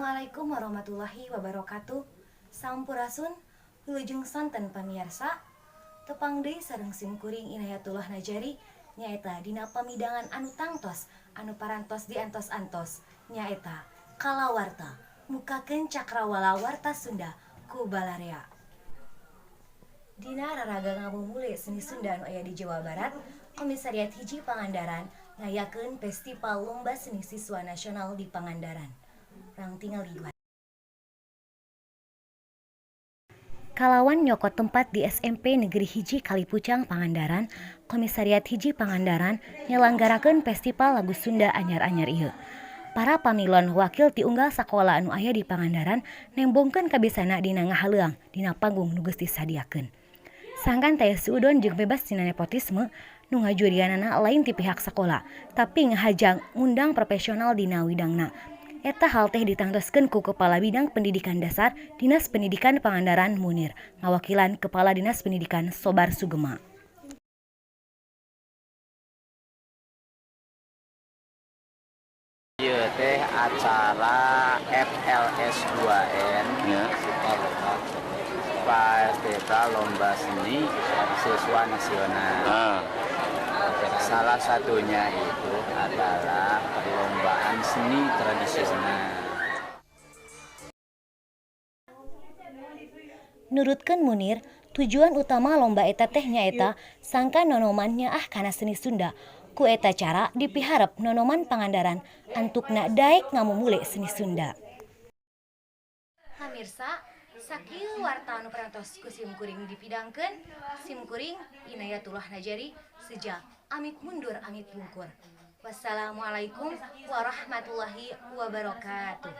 Assalamualaikum warahmatullahi wabarakatuh. Sampurasun, wilujeng sonten pamiarsa. Tepang deui sareng simkuring Inayatullah Najari nyaeta dina pamidangan anu tangtos anu parantos diantos-antos nyaeta Kalawarta mukakeun cakrawala warta Sunda ku balarea. Dina raraga ngamumule seni Sunda anu aya di Jawa Barat, Komisariat Hiji Pangandaran ngayakeun Festival Lomba Seni Siswa Nasional di Pangandaran. Rang tingali. Kalawan nyokot tempat di SMP Negeri Hiji Kalipucang Pangandaran, Komisariat Hiji Pangandaran nyelenggarakeun Festival Lagu Sunda anyar-anyar ieu. Para pamilon wakil ti unggal sakola anu aya di Pangandaran nembongkeun kabisana dina ngahaleuang dina panggung nu geus disadiakeun. Sangkan taya suudon jeung bebas tina nepotisme, nu ngajurianana lain ti pihak sakola, tapi ngahajang ngundang profesional dina widangna. Eta hal teh ditangtoskeun ku Kepala Bidang Pendidikan Dasar Dinas Pendidikan Pangandaran Munir, ngawakilan Kepala Dinas Pendidikan Sobar Sugema. Ieu teh acara FLS 2N Ya. Festival Lomba Seni Siswa Nasional. Salah satunya itu adalah perlombaan seni tradisional. Nurutkeun Munir, tujuan utama lomba eta teh nyaeta sangkan nonoman nyaah kana seni Sunda. Ku eta cara dipiharep nonoman Pangandaran antukna daek ngamumule seni Sunda. Pamirsa, sakieu warta anu parantos ku simkuring dipidangkeun, simkuring Inayatullah Najari seja amit mundur amit pungkur. Wassalamualaikum warahmatullahi wabarakatuh.